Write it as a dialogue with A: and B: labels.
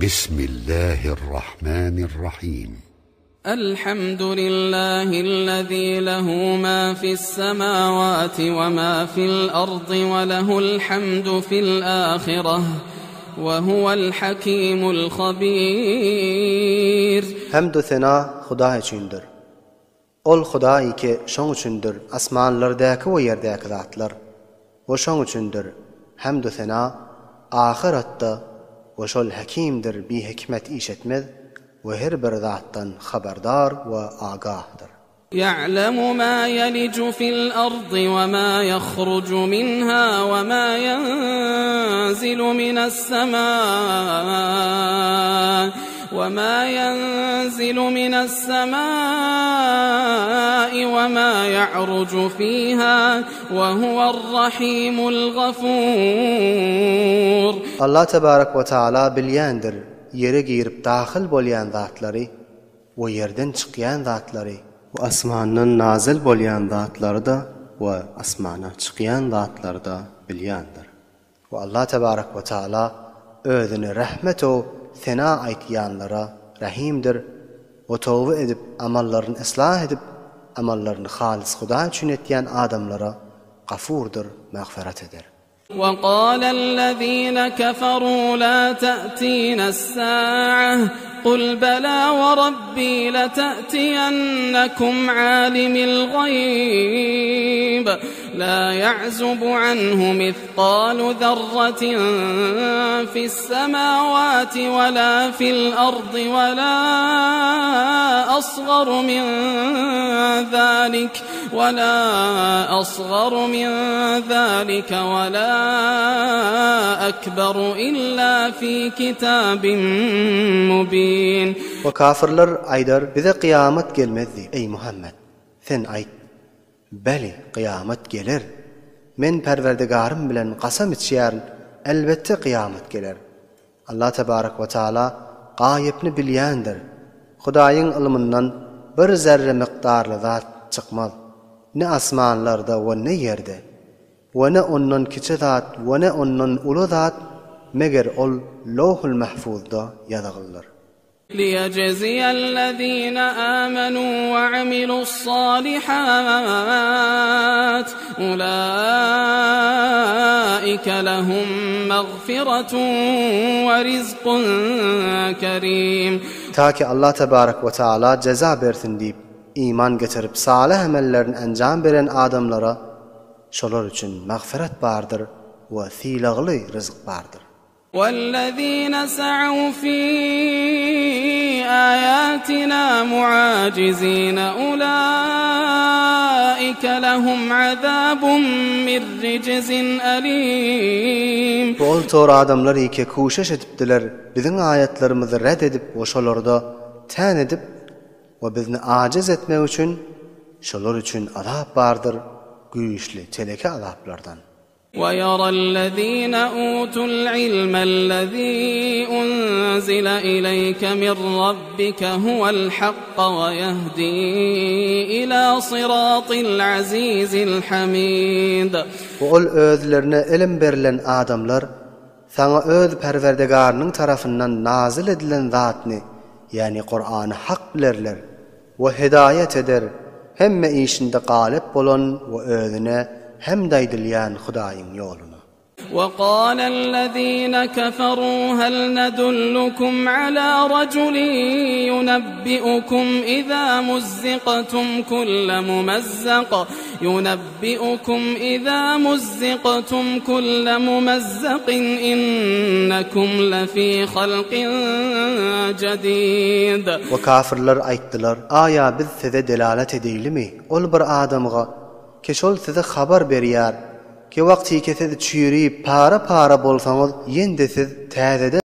A: Bismillahirrahmanirrahim.
B: Elhamdülillahi'llezî lehu mâ fi's-semâvâti ve mâ fi'l-ardı ve lehu'l-hamdu fi'l-âhireh ve huve'l-hakîmu'l habîr.
C: Hemd-u sena Hudaý üçindir. Ol Hudaý ki şoň üçindir asmanlardäki we ýerdäki zatlar we şoň üçindir hemd-u sena ahyratda we şol Hekimdir bihikmet iş etmez we her bir zatdan habardar we agahdyr.
B: Ýa'lemu ma ýeliju fil-ardy we ma ýahruju minha we ma ýenzilu minas-sema'i وما ينزل من السماء وما يعرج فيها وهو الرحيم الغفور.
C: Allah tebarek we taala bilýändir ýere girip dahyl bolýan zatlary we ýerden çykýan zatlary, we asmandan nazyl bolýan zatlary-da we asmana çykýan zatlary-da bilýändir. We Allah tebarek we taala özüne rehmet-u sena aýtýanlara Rahimdir we toba edip amallaryny yslah edip amallaryny halys Hudaý üçin etýän adamlara Gafurdyr magfyrat eder.
B: وقال الذين كفروا لا تأتينا الساعة قل بلى وربي لتأتينكم عالم الغيب لا يعزب عنه مثقال ذرة في السماوات ولا في الأرض ولا أصغر من ذلك ولا أصغر من ذلك ولا أكبر إلا في كتاب مبين.
C: We kafyrlar aýdar, Bize kyýamat gelmez diýip. Eý, Muhammet! Sen aýt, Beli, kyýamat geler. Men Perwerdigarym bilen kasam içýärin, elbetde kyýamat geler. Allah tebarek we taala gaýypny bilýändir. Hudaýyň ylmyndan bir zerre mykdarly zat çykmaz, ne asmanlarda we ne ýerde. We ne ondan kiçi zat we ne ondan uly zat, meger ol Lowhul Mahfuzda ýazygyldyr.
B: ليجزي الذين آمنوا وعملوا الصالحات أولئك لهم مغفرة ورزق كريم.
C: Ta ki Allah tebarek we taala jeza bersin diýip, iman getirip salyh emellerini enjam beren adamlara şolar üçin magfyrat bardyr we sylagly ryzk bardyr.
B: وَالَّذِينَ سَعَوْا فِي آيَاتِنَا مُعَاجِزِينَ أُولَٰئِكَ لَهُمْ عَذَابٌ مِّن رِّجْزٍ أَلِيمٌ.
C: Bu ol tor adamlar ýeke kuşeş edipdiler biziň aýatlarymyzy ret edip we şolarda tän edip we bizni ajiz etmek üçin şolar üçin azap bardyr güýçli teleke azaplardan.
B: ويرى الذين أوتوا العلم الذي أنزل إليك من ربك هو الحق ويهدي إلى صراط العزيز الحميد.
C: We ol özlerine ylym berlen adamlar saňa öz Perwerdigarynyň tarapyndan nazyl edilen zatny, ýagny Kurany hak bilerler we hidaýat eder hemme işinde galyp bolan we özüne hemd aýdylýan Hudaýyň ýoluna.
B: وقال الذين كفروا هل ندلكم على رجل ينبئكم إذا مزقتم كل ممزق ينبئكم إذا مزقتم كل ممزق إنكم لفي خلق جديد.
C: We kafyrlar aýtdylar, Aýa biz size delalet edeýlimi ol bir adamga, ki şol size habar berýär, ki wagtyky siz çüýrüp para-para bolsaňyz, ýende siz täzeden.